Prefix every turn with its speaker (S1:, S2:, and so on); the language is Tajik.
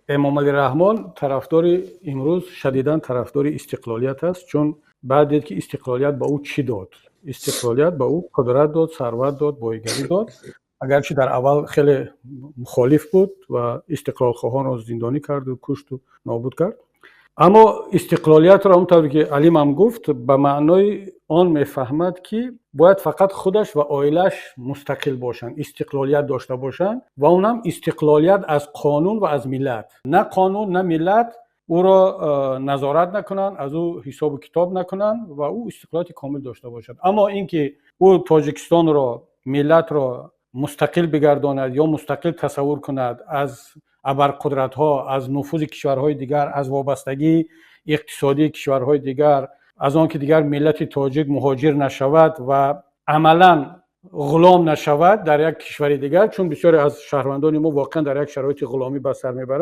S1: Эмомалӣ Раҳмон тарафдори, имрӯз шадидан тарафдори истиқлолият аст, чун баъд дид, ки истиқлолият ба ӯ чӣ дод. Истиқлолият ба ӯ қудрат дод, сарват дод, боигарӣ дод. Агарчи дар аввал хеле мухолиф буд ва истиқлолхоҳонро зиндонӣ карду кушту нобуд кард, аммо истиқлолиятро, он тавре ки Алим ҳам гуфт, ба маънои он мефаҳмад, ки бояд фақат худаш ва оилааш мустақил бошанд, истиқлолият дошта бошанд ва он ҳам истиқлолият аз қонун ва аз миллат. На қонун, на миллат ӯро назорат накунанд, аз ӯ ҳисобу китоб накунанд ва ӯ истиқлолияти комил дошта бошад. Аммо ин ки ӯ Тоҷикистонро, миллатро мустақил бигардонад ё мустақил тасаввур кунад аз абарқудратҳо, аз нуфузи кишварҳои дигар, аз вобастагии иқтисодии кишварҳои дигар, аз он ки дигар миллати тоҷик муҳоҷир нашавад ва амалан ғулом нашавад дар як кишвари дигар, чун бисёре аз шаҳрвандони мо воқеан дар як шароити ғуломӣ ба сар мебаранд.